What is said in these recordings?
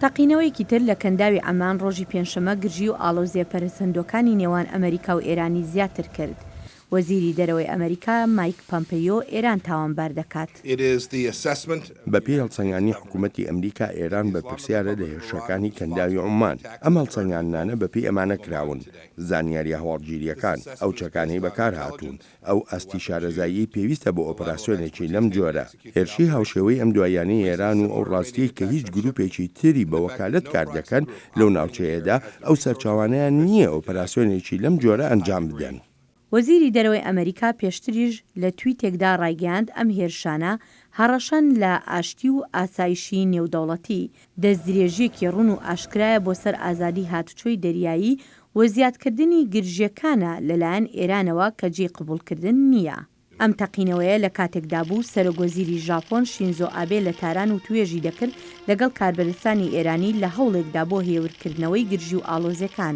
تەقینەوەیەکی تر لە کەنداوی عەمان ڕۆژی پێنجشەممە گرژی و ئاڵۆزییە پەرەسەندووەکانی نێوان ئەمەریکا و ئێرانی زیاتر کرد. وەزیری دەرەوەی ئەمەریکا مایک پەمپەیۆ ئێران تاوانبار دەکات. بەپێی هەڵسەنگاندنی حکوومەتی ئەمریکا، ئێران بەرپرسیارە لە هێرشەکانی کەنداوی عومان. ئەم هەڵسەنگاندنانە بەپێی ئەمانە کراون، زانیارییە هەواڵگیرییەکان، ئەو چەکانەی بەکارهاتوون، ئەو ئاستی شارەزاییەی پێویستە بۆ ئۆپەراسیۆنێکی لەم جۆرە. هێرشی هاوشێوەی ئەم دواییانەی ئێران و ئەو ڕاستییەی کە هیچ گروپێکی تری بە وەکالەت کار دەکەن لەو ناوچەیەدا، ئەو سەرچاوانەیان نییە ئۆپەراسیۆنێکی لەم جۆرە ئەنجام بدەن. وەزیری دەرەوەی ئەمەریکا پێشتریش لە تویتێکدا ڕایگەیاند ئەم هێرشانە هەڕەشەن لە ئاشتی و ئاسایشی نێودەوڵەتی، دەستدرێژییەکی ڕوون و ئاشکرایە بۆ سەر ئازادی هاتوچۆی دەریایی و زیادکردنی گرژییەکانە لەلایەن ئێرانەوە کە جێی قبوڵکردن نییە. ئەم تەقینەوەیە لە کاتێکدا بوو سەرۆک وەزیری ژاپۆن شینزۆ ئابێ لە تاران وتوێژی دەکرد لەگەڵ کاربەدەستانی ئێرانی لە هەوڵێکدا بۆ هێورکردنەوەی گرژی و ئاڵۆزیەکان.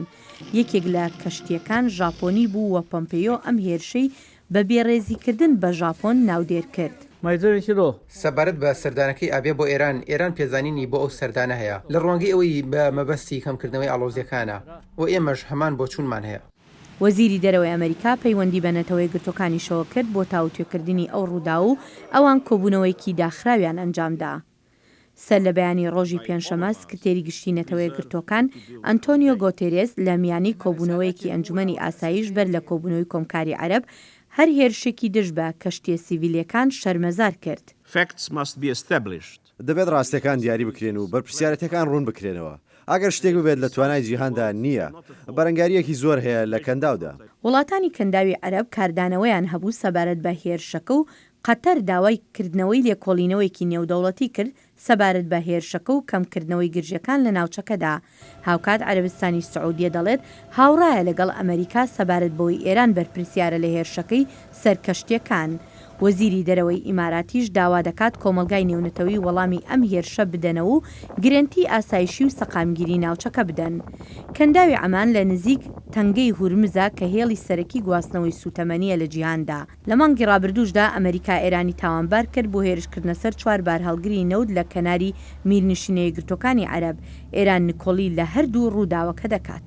یەکێک لە کەشتیەکان ژاپۆنی بوو و پۆمپێیۆ ئەم هێرشەی بە بێڕێزیکردن بە ژاپۆن ناودێر کرد. سەبارەت بە سەردانەکەی ئابێ بۆ ئێران، ئێران پێزانینی بۆ ئەو سەردانە هەیە لە ڕوانگەی ئەوەی بە مەبەستی کەمکردنەوەی ئاڵۆزییەکانە و ئێمەش هەمان بۆچوونمان هەیە. وەزیری دەرەوەی ئەمەریکا پەیوەندی بە نەتەوەیەکگرتووەکانیشەوە کرد بۆ تاوتوێکردنی ئەو ڕووداو و ئەوان کۆبوونەوەیەکی داخراویان ئەنجامدا. سەر لە بەیانی ڕۆژی پێنجشەمە سکرتێری گشتی نەتەوەیەکگرتووەکان ئەنتۆنیۆ گۆتێرێس لە میانی کۆبوونەوەیەکی ئەنجومەنی ئاسایش بەر لە کۆبوونەوەی کۆمکاری عەرەب هەر هێرشێکی دژ بە کەشتیە سیڤیلیەکان شەرمەزار کرد. Facts must be established. دەبێت ڕاستیەکان دیاری بکرێن و بەرپرسیارێتیەکان ڕوون بکرێنەوە. ئەگەر شتێک ببێت لە توانای جیهاندا نییە. بەرەنگارییەکی زۆر هەیە لە کەنداودا. وڵاتانی کەنداوی عەرەب کاردانەوەیان هەبوو سەبارەت بە هێرشەکە و قەتەر داوای کردنەوەی لێکۆڵینەوەیەکی نێودەوڵەتی کرد سەبارەت بە هێرشەکە و کەمکردنەوەی گرژیەکان لە ناوچەکەدا. هاوکات عەرەبستانی سعودیە دەڵێت هاوڕایە لەگەڵ ئەمەریکا سەبارەت بەوەی ئێران بەرپرسیارە لە هێرشەکەی سەر کەشتیەکان. وەزیری دەرەوەی ئیماراتیش داوا دەکات کۆمەڵگای نێونەتەوەیی وەڵامی ئەم هێرشە بدەنەوە و گرەنتی ئاسایشی و سەقامگیری ناوچەکە بدەن. کەنداوی عەمان لە نزیک تەنگەی هورمزە کە هێڵی سەرەکی گواستنەوەی سوتەمەنیە لە جیهاندا. لە مانگی ڕابردووشدا ئەمەریکا ئێرانی تاوانبار کرد بۆ هێرشکردنە سەر چوار بارهەڵگری نەوت لە کەناری میرنشینە یەکگرتووەکانی عەرەب، ئێران نکۆڵی لە هەردوو ڕووداوەکە دەکات.